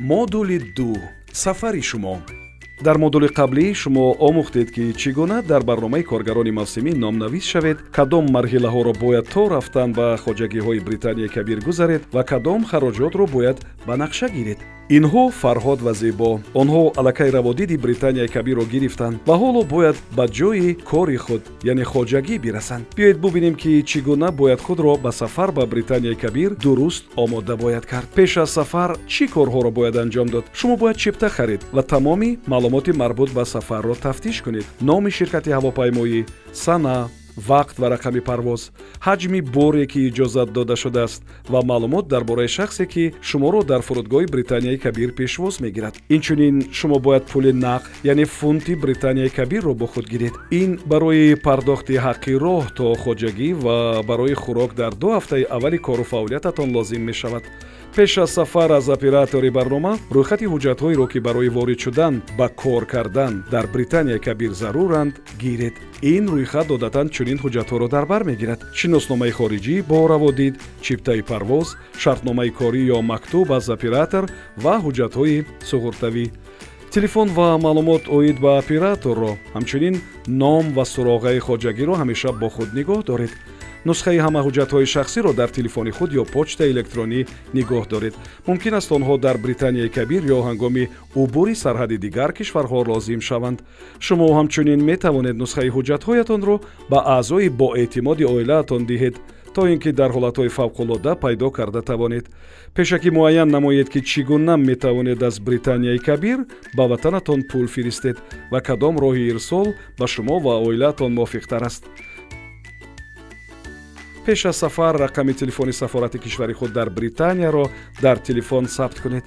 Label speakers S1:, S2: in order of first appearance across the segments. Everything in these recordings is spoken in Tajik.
S1: Модули 2. Сафари шумо. Дар модули қаблӣ шумо омӯхтед, ки чӣ гуна дар барномаи коргарони мавсимӣ номнавис шавед, кадом марҳилаҳоро бояд то рафтан ба хоҷагиҳои Британияи Кабир гузаред ва кадом хароҷотро бояд ба нақша гиред. Инҳо Фарҳод ва Зебо. Онҳо аллакай раводиди Британияи Кабирро гирифтанд ва ҳоло бояд ба ҷойи кори худ, яъне хоҷагӣ, бирасанд. Биёед бубинем, ки чӣ гуна бояд худро ба сафар ба Британияи Кабир дуруст омода бояд кард. Пеш аз сафар чӣ корҳоро бояд анҷом дод? Шумо бояд чипта харид ва тамоми маълумоти марбут ба сафарро тафтиш кунед: номи ширкати ҳавопаймоӣ, сана, вақт ва рақами парвоз, ҳаҷми боре, ки иҷозат дода шудааст, ва маълумот дар бораи шахсе, ки шуморо дар фурудгоҳи Британияи Кабир пешвоз мегирад. Инчунин шумо бояд пули нақд, яъне фунти Британияи Кабирро бо худ гиред. Ин барои пардохти ҳаққи роҳ то хоҷагӣ ва барои хӯрок дар 2 ҳафтаи аввали кору фаъолиятатон лозим мешавад. Пеш аз сафар аз оператори барнома рӯйхати ҳуҷҷатҳоеро, ки барои ворид шудан ба кор кардан дар Британияи Кабир заруранд, гиред. Ин рӯйхат одатан чунин ҳуҷҷатҳоро дар бар мегирад: шиносномаи хориҷӣ бо раводид, чиптаи парвоз, шартномаи корӣ ё мактуб аз оператор ва ҳуҷҷатҳои суғуртавӣ. Телефон ва маълумот оид ба операторро, ҳамчунин ном ва суроғаи хоҷагиро ҳамеша бо худ нигоҳ доред. Нусхаи ҳама ҳуҷҷатҳои шахсиро дар телефони худ ё почтаи электронӣ нигоҳ доред. Мумкин аст, онҳо дар Британияи Кабир ё ҳангоми убури сарҳади дигар кишварҳо лозим шаванд. Шумо ҳамчунин метавонед нусхаи ҳуҷҷатҳоятонро ба аъзои боэътимоди оилаатон диҳед, то ин ки дар ҳолатҳои фавқулода пайдо карда тавонед. Пешакӣ муайян намоед, ки чӣ гуна метавонед аз Британияи Кабир ба ватанатон пул фиристед ва кадом роҳи ирсол ба шумо ва оилаатон мувофиқтар аст. Пеш аз сафар рақами телефони сафорати кишвари худ дар Британияро дар телефон сабт кунед.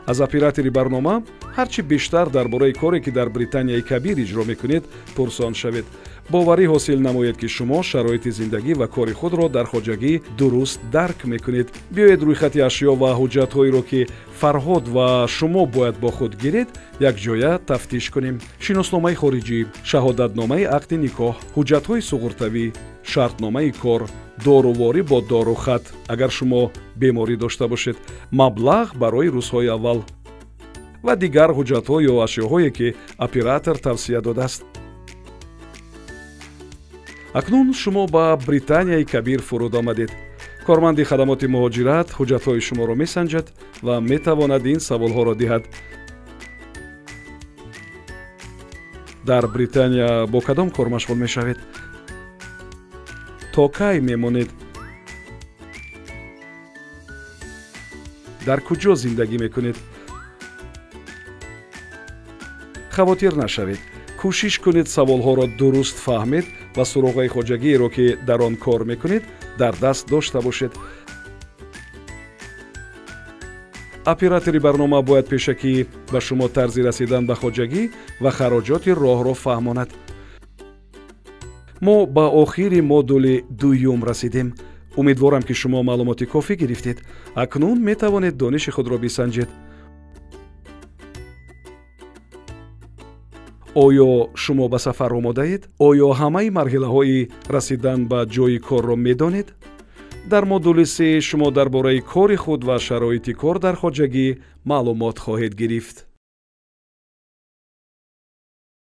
S1: Аз оператори барнома ҳар чӣ бештар дар бораи коре, ки дар Британияи Кабир иҷро мекунед, пурсон шавед. Боварӣ ҳосил намоед, ки шумо шароити зиндагӣ ва кори худро дар хоҷагӣ дуруст дарк мекунед. Биёед, рӯйхати ашё ва ҳуҷҷатҳоеро, ки Фарҳод ва шумо бояд бо худ гиред, якҷоя тафтиш кунем: шиносномаи хориҷӣ, шаҳодатномаи ақди никоҳ, ҳуҷҷатҳои суғуртавӣ, шартномаи кор, доруворӣ бо дорухат, агар шумо беморӣ дошта бошед, маблағ барои рӯзҳои аввал ва дигар ҳуҷҷатҳо ё ашёҳое, ки оператор тавсия додааст. Акнун шумо ба Британияи Кабир фуруд омадед. Корманди хадамоти муҳоҷират ҳуҷҷатҳои шуморо месанҷад ва метавонад ин саволҳоро диҳад: Дар Британия бо кадом кор машғул мешавед? То кай мемонед? Дар куҷо зиндагӣ мекунед? Хавотир нашавед, кӯшиш кунед саволҳоро дуруст фаҳмед ва суроғаи хоҷагиеро, ки дар он кор мекунед, дар даст дошта бошед. Оператори барнома бояд пешакӣ ба шумо тарзи расидан ба хоҷагӣ ва хароҷоти роҳро фаҳмонад. Мо ба охири модули дуюм расидем. Умедворам, ки шумо маълумоти кофӣ гирифтед. Акнун метавонед дониши худро бисанҷед. Оё шумо ба сафар омодаед? Оё ҳамаи марҳилаҳои расидан ба ҷойи корро медонед? Дар модули се шумо дар бораи кори худ ва шароити кор дар хоҷагӣ маълумот хоҳед гирифт.